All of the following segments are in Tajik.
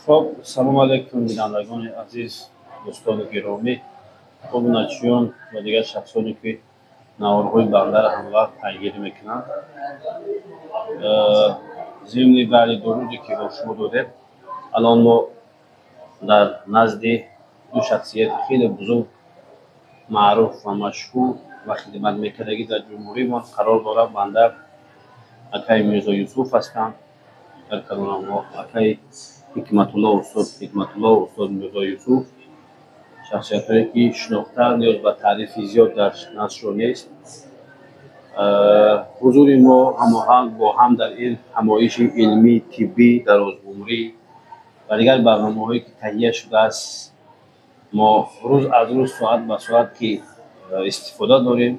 Хоб, салому алайкум, бинандагони азиз, дӯстони гиромӣ, обуначиён ва дигар шахсоне, ки наворҳои бандаро ҳамвақт пайгирӣ мекунанд. Зимни баъди 2 рӯзе, ки бо шумо додем, алон мо дар назди ду шахсияти хеле бузург, маъруф ва машҳур ва хидматмекардагӣ дар ҷумҳуримон қарор дорад. Банда акаи Мирзо Юсуф ҳастам, дар каноламо акаи Ҳикматулло, устод Ҳикматулло, устод Мирзо Юсуф, шахсиятҳое, ки шинохта ниёз ба таърифи зиёд дар наздшон нест. Ҳузури мо ҳамоҳанг бо ҳам дар ин ҳамоиши илмӣ, тиббӣ, дарозумрӣ ва дигар барномаҳое, ки таҳия шудааст, мо рӯз аз рӯз, соат ба соат ки истифода дорем.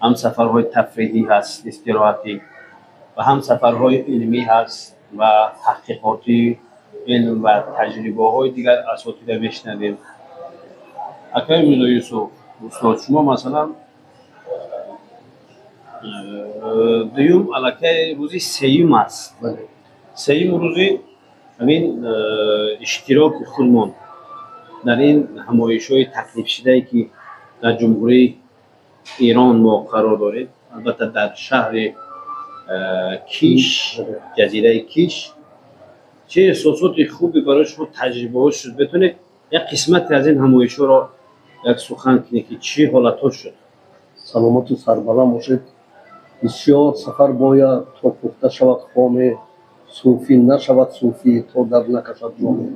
Ҳам сафарҳои тафриҳӣ ҳаст, истироҳатӣ, ва ҳам сафарҳои илмӣ ҳаст ва таҳқиқотӣ, илм ва таҷрибаҳои дигар асотида мешунавем. Акаи Мирзо Юсуф, устод, шумо масалан дуюм, аллакай рӯзи сеюм аст, сеюм рӯзи ҳамин иштироки худмон дар ин ҳамоишҳои таклифшудае, ки дар Ҷумҳурии Эрон мо қарор дорем, албатта дар шаҳри Киш, ҷазираи Киш. Чӣ эҳсосоти хубе барои шумо таҷрибаҳо шуд? Метавонед як қисмате аз ин ҳамоишҳоро як сухан кунед, ки чӣ ҳолатҳо шуд? Саломату сарбаланд бошед. Бисёр сафар бояд, то пухта шавад хоме, сӯфӣ нашавад сӯфӣ, то дар накашад ҷоме.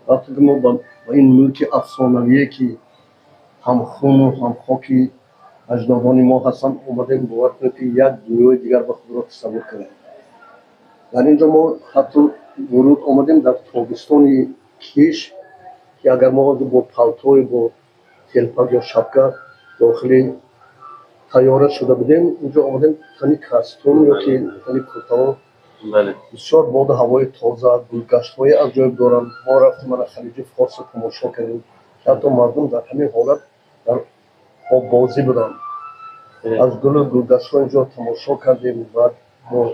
Вақте ки мо ба ин мулки афсонавие, ки ҳам хуну ҳам хоки аҷдодони мо ҳастанд, омадем, бовар кунед, ки як дунёи дигар ба худро тасаввур кардем. Дар ин ҷо мо ҳатто вуруд омадем дар тобистони Киш, ки агар мо бо палтою бо телпак ё шапка дохили тайёра шуда будем, инҷо омадем тани костюм ё ки тани куртао. Бисёр боду ҳавои тоза, гулгаштҳои аҷоиб доранд. Мо рафтем, мана, Халиҷи Форсро тамошо кардем, ҳатто мардум дар ҳамин ҳолат дар оббозӣ буданд. Аз гулу гулгаштҳо инҷо тамошо кардем ва бо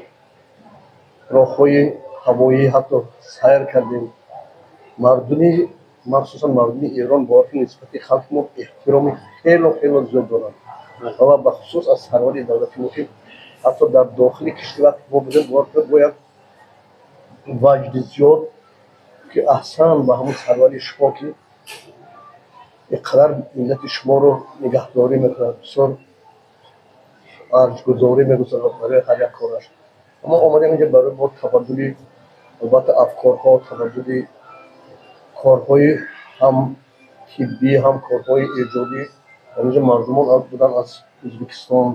роҳҳои ҳавоӣ ҳатто сайр кардем. Мардуми, махсусан мардуми Эрон, бовар кунед, нисбати халқи мо эҳтироми хело хело зиёд доранд ва бахусус аз сарвари давлати мо, ки ҳатто дар дохили кишти вақте мо будем, бовар кунед, бо як ваҷди зиёд, ки аҳсан ба ҳамун сарвари шумо, ки инқадар миллати шуморо нигаҳдорӣ мекунад, бисёр арҷгузорӣ мегузорад барои ҳар як кораш. Мо омадем инҷо барои бо табаддули, албатта, афкорҳо, табаддули корҳои ҳам тиббӣ, ҳам корҳои эҷодӣ. Дар инҷо мардумон буданд аз Ӯзбекистон,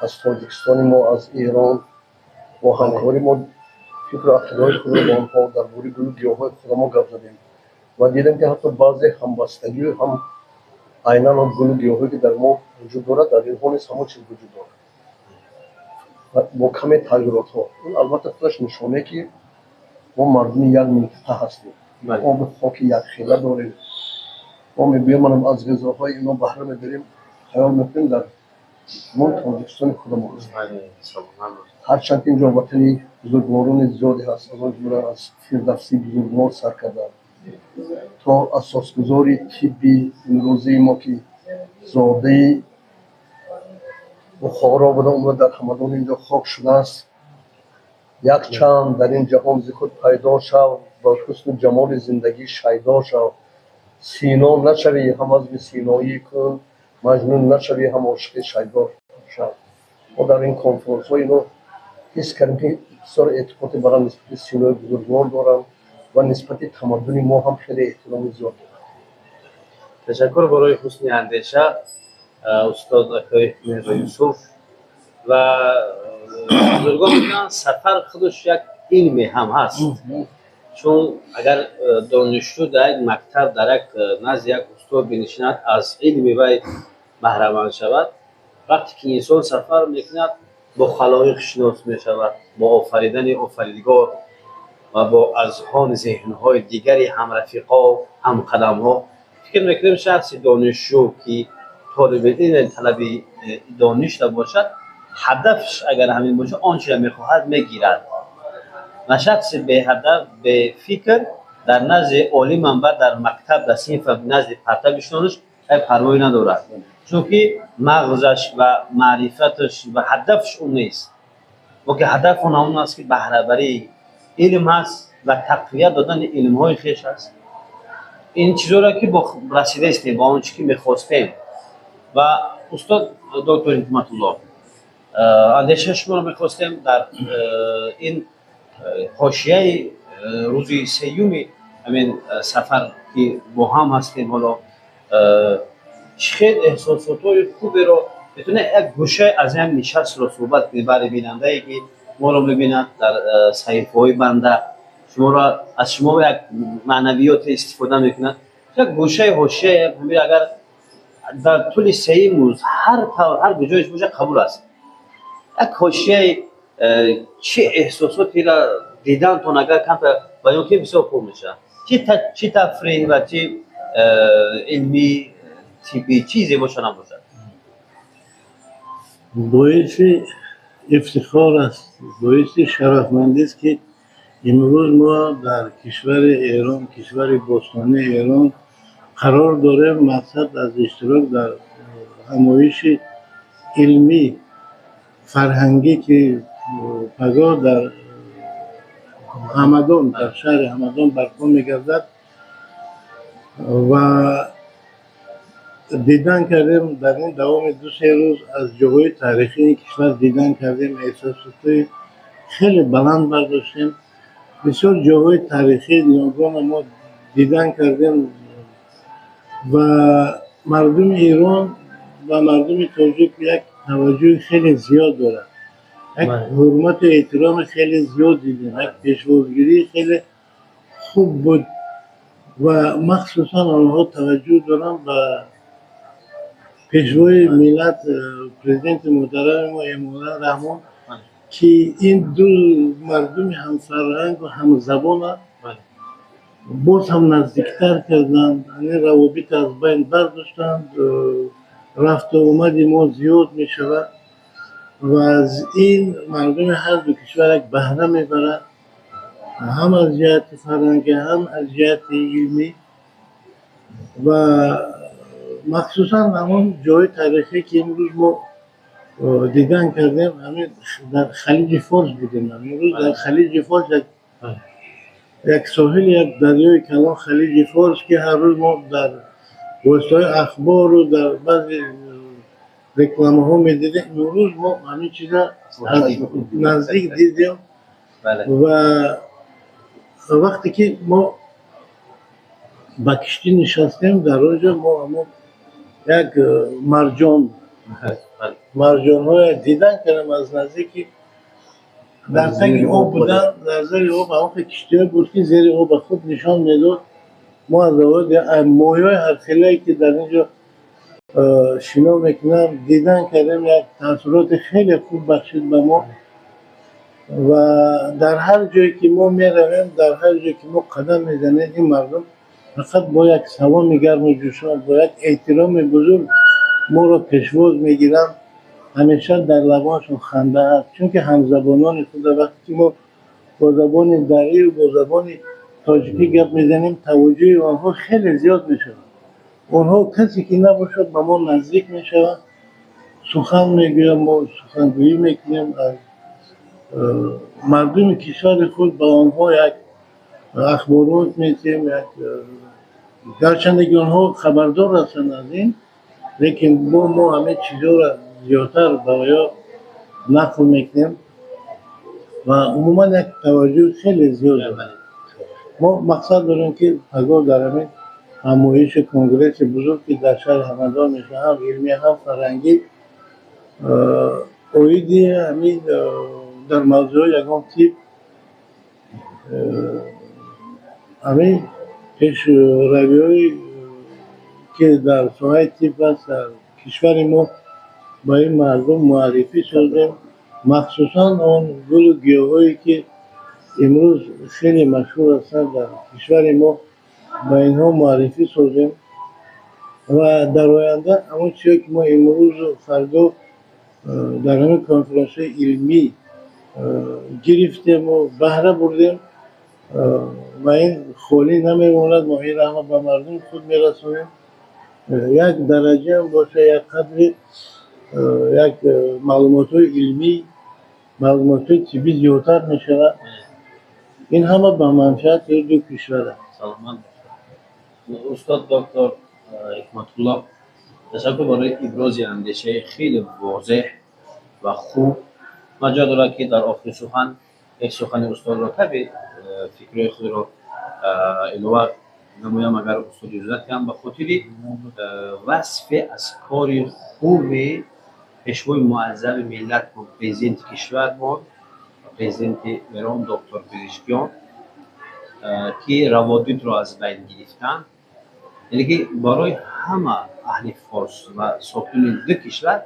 аз Тоҷикистони мо, аз Эрон. Бо ҳамкорӣ мо фикру ақидаҳои худро бо онҳо дар бораи гулу гиёҳҳои худамо гап задем ва дидем, ки ҳатто баъзе ҳамбастагию ҳам айнан он гулу гиёҳҳое, ки дар мо вуҷуд дорад, дар инҳо низ ҳамон чиз вуҷуд дорад бо каме тағйиротҳо. Ин, албатта, худаш нишонае, ки мо мардуми як минтақа ҳастем, обу хоки якхела дорем. Мо мебиём, манам аз ғизоҳои ино баҳра мебарем, хаёл мекунем дар ҳамон Тоҷикистони худамон ҳастем. Ҳарчанд ки инҷо ватани бузургворони зиёде ҳаст, аз он ҷумла аз Фирдавсии бузургвор сар карда то асосгузори тибби имрӯзии мо, ки зодаи Бухоро буда, омада дар Ҳамадон инҷо хок шудааст. Якчанд дар ин ҷаҳон зи худ пайдо шав, ба ҳусну ҷамоли зиндагӣ шайдо шав. Сино нашавӣ, ҳам азми синоӣ кун, Маҷнун нашавӣ, ҳам ошиқи шайдо шав. Мо дар ин конференсҳо ино ҳис кардем, ки бисёр эътиқоди баланд нисбати Синои бузургвор доранд ва нисбати тамаддуни мо ҳам хеле эҳтироми зиёд доранд. Ташаккур барои ҳусни андеша, устод акои Мирзо Юсуф. Ва бузургон мегӯянд, сафар худаш як илме ҳам ҳаст, чун агар донишҷӯ дар як мактаб, дар як назди як устод бинишинад, аз илми вай баҳраманд шавад, вақте ки инсон сафар мекунад, бо халоиқ шинос мешавад, бо офаридани Офаридгор ва бо азҳони зеҳнҳои дигари ҳамрафиқо, ҳамқадамҳо. Фикр мекунем, шахси донишҷӯ, ки толиби илм, талаби доништа бошад, ҳадафш агар ҳамин бошад, он чиро мехоҳад, мегирад, ва шахси беҳадаф, бефикр Дар назди олимам ба дар мактаб, дар синф, назди парта бишонаш парвоӣ надорад, чунки мағзаш ва маърифаташ ва ҳадафш он нест, балки ҳадаф он ҳамон аст, ки баҳрабарии илм аст ва тақвият додани илмҳои хеш аст. Ин чизҳоро ки бо расидаистем ба он чи ки мехостем. Ва устод доктор Ҳикматулло, андешаи шуморо мехостем дар ин ҳошияи рӯзи сеюми ҳамин сафар, ки бо ҳам ҳастем ҳоло, чӣ хел эҳсосотҳои хуберо метавонед як гӯшае аз ин нишастро суҳбат кунед барои бинандае, ки моро мебинад дар саҳифаҳои банда, шуморо аз шумо як маънавиёте истифода мекунад, як гӯшаи ҳошияи ҳамин, агар дар тӯли сеюм рӯз ҳар тавр, ҳар куҷояш бошад, қабул аст, як ҳошияи чӣ эҳсосотеро дидантон агар камтар баён кунед, бисёр хуб мешавад, чӣ тафриҳ ва чӣ илмӣ, тиббӣ, чизе боша набошад. Боиси ифтихор аст, боиси шарафмандист, ки имрӯз мо дар кишвари Эрон, кишвари бостонии Эрон қарор дорем. Мақсад аз иштирок дар ҳамоиши илмӣ фарҳангӣ, ки пагоҳ дар Ҳамадон, дар шаҳри Ҳамадон барпо мегардад, ва дидан кардем. Дар ин давоми 2-3 рӯз аз ҷоҳои таърихии ин кишвар дидан кардем, эҳсосотҳои хеле баланд бардоштем. Бисёр ҷоҳои таърихии ниёгонро мо дидан кардем ва мардуми Эрон ва мардуми тоҷик як таваҷҷӯҳи хеле зиёд дорад, як ҳурмату эҳтироми хеле зиёд дидем, як пешвозгирии хеле хуб буд ва махсусан онҳо таваҷҷӯҳ доранд ба пешвои миллат, президенти муҳтарами мо Эмомалӣ Раҳмон, ки ин ду мардуми ҳамфарҳангу ҳамзабона боз ҳам наздиктар карданд, ин равобит аз байн бардоштанд. Рафту омади мо зиёд мешавад ва аз ин мардуми ҳар ду кишвар як баҳра мебарад, ҳам аз ҷиҳати фарҳангӣ, ҳам аз ҷиҳати илмӣ. Ва махсусан ҳамон ҷои таърихӣ, ки имрӯз мо дидан кардем, ҳамин дар Халиҷи Форс будем. Имрӯз дар Халиҷи Форс, як соҳили як дарёи калон, Халиҷи Форс, ки ҳар рӯз мо дар воситаҳои ахбору дар баъзе рекламаҳо медидем, имрӯз мо ҳамин чиза аз наздик дидем. Ва вақте ки мо ба киштӣ нишастем, дар он ҷо мо ҳамон як марҷон, марҷонҳое дидан кардем аз наздик, ки дар таги об буданд, дар зери об. Ҳамон киштиҳое буд, ки зери об хуб нишон медод. Мо аз моҳиҳои ҳархелае, ки дар ин ҷо шино мекунанд, дидан кардем. Як таассуроти хеле хуб бахшид ба мо. Ва дар ҳар ҷое ки мо меравем, дар ҳар ҷое ки мо қадам мезанем, ин мардум фақат бо як саломи гарму ҷӯшон, бо як эҳтироми бузург моро пешвоз мегиранд. Ҳамеша дар лабоншон ханда аст, чунки ҳамзабонони худа. Вақте ки мо бо забони дарию бо забони тоҷикӣ гап мезанем, таваҷҷӯҳи онҳо хеле зиёд мешавад. Онҳо касе ки набошад, ба мо наздик мешаванд, сухан мегӯянд, мо сухангӯӣ мекунем аз мардуми кишвари худ, ба онҳо як ахборот медиҳем. Як гарчанде ки онҳо хабардор ҳастанд аз ин, лекин мо ҳамин чизҳоро зиёдтар ба оё нақл мекунем ва умуман як таваҷҷӯҳ хеле зиёд дорад. Мо мақсад дорем, ки пагоҳ дар ҳамин ҳамоиши конгресси бузург, ки дар шаҳри Ҳамадон мешавад, ҳам илмӣ, ҳам фарҳангӣ, оиди ҳамин дар мавзӯъҳои ягон тип ҳамин пешравиҳое, ки дар соҳаи тиб аст дар кишвари мо, ба ин мардум муаррифӣ созем, махсусан он гулу гиёҳҳое, ки имрӯз хеле машҳур ҳастанд дар кишвари мо, ба инҳо муаррифӣ созем. Ва дар оянда ҳамон чизе, ки мо имрӯзу фардо дар ҳамин конференсияи илмӣ гирифтему баҳра бурдем, Ба ин холӣ намемонад, мо ин раҳма ба мардуми худ мерасонем. Як дараҷаам боша, як қадри як маълумотҳои илмӣ, маълумотҳои тиббӣ зиёдтар мешавад. Ин ҳама ба манфиати ду кишвар аст. Саломат бошед, устод доктор Ҳикматулло. Ташаккур барои ибрози андешаи хеле возеҳ ва хуб. Ман ҷо дорад, ки дар охири сухан як сухани устодро таби фикрҳои худро илова намоям, агар устод иҷозат диҳам, ба хотири васфе аз кори хуби пешвои муаззами миллат, президенти кишвармон, президенти Эрон доктор Пезишкиён, ки раводидро аз байн гирифтанд, яъне ки барои ҳама аҳли форс ва сокинони ду кишвар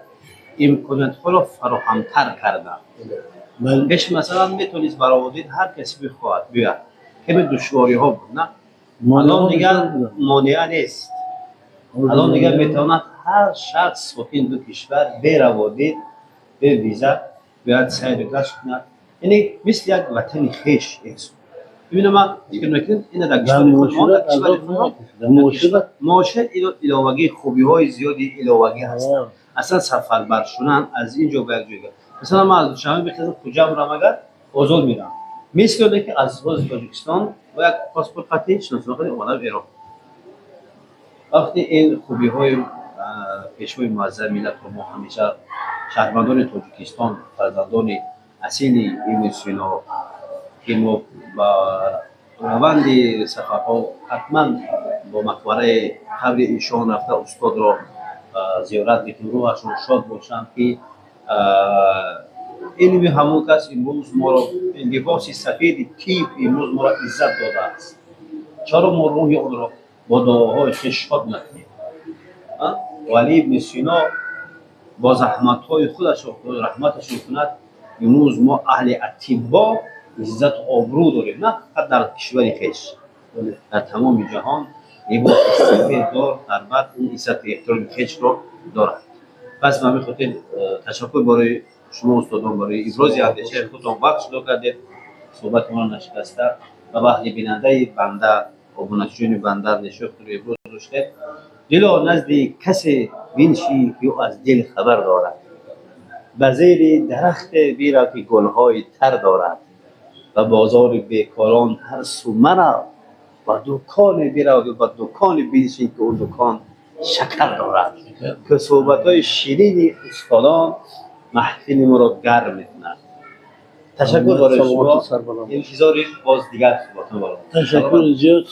имкониятҳоро фароҳамтар карданд. Пеш, масалан, метавонист ба раводид ҳар касе бихоҳад биёяд, каме душвориҳо буд, на? Алон дигар монеа нест. Алон дигар метавонад ҳар шахс сокини ду кишвар бе раводид, бе виза биёяд, сайру гашт кунад, яъне мисли як ватани хеш эҳсос. Бибинам, ман фикр мекунам, ина дар кишвари худмон, дар кишвари худмон муошират иловагӣ, хубиҳои зиёди иловагӣ ҳастанд. Аслан сафарбар шудан аз ин ҷо ба як ҷойга, масалан, ман аз Душанбе бихезам, Хуҷанд рам, агар озод мерам, мисли оне ки аз ҳози Тоҷикистон бо як паспорт қатӣ, шиноснома қатӣ омадам Эрон. Вақте ин хубиҳои пешвои муаззами миллатро мо ҳамеша, шаҳрвандони Тоҷикистон, фарзандони асили Ибни Сино, ки мо ба раванди сафарҳо ҳатман бо мақбараи қабри эшон рафта, устодро зиёрат мекунем, рӯҳашон шод бошанд, ки илми ҳамон кас имрӯз моро, либоси сафеди тиб имрӯз моро иззат додааст. Чаро мо рӯҳи онро бо дуоҳои хеш шод накунем? Валӣ Ибни Сино бо заҳматҳои худашон, Худо раҳматашон кунад, имрӯз мо аҳли атиббо иззату обрӯ дорем, на фақат дар кишвари хеш, дар тамоми ҷаҳон либоси сафед дор дар бар ин иззату эҳтироми хешро дорад. Пас ба ҳамин хотир ташаккур барои шумо, устодон, барои ибрози андешаи худтон, вақт ҷудо кардед, суҳбати моро нашикаста ва ба аҳли бинандаи банда, обуначиёни банда андешаи худро иброз доштед. Дило, назди касе биншӣ, ки ӯ аз дил хабар дорад, ба зери дарахте бирав, ки гулҳои тар дорад, ба бозори бекорон ҳар су марав, ба дуконе бирав, ба дуконе биншин, ки ӯ дукон шакар дорад, ки суҳбатҳои ширини устодон маҳфили моро гарм мекунад. Ташаккур барои шумо, интизори боз дигар суҳбатҳо. Ташаккури зиёд.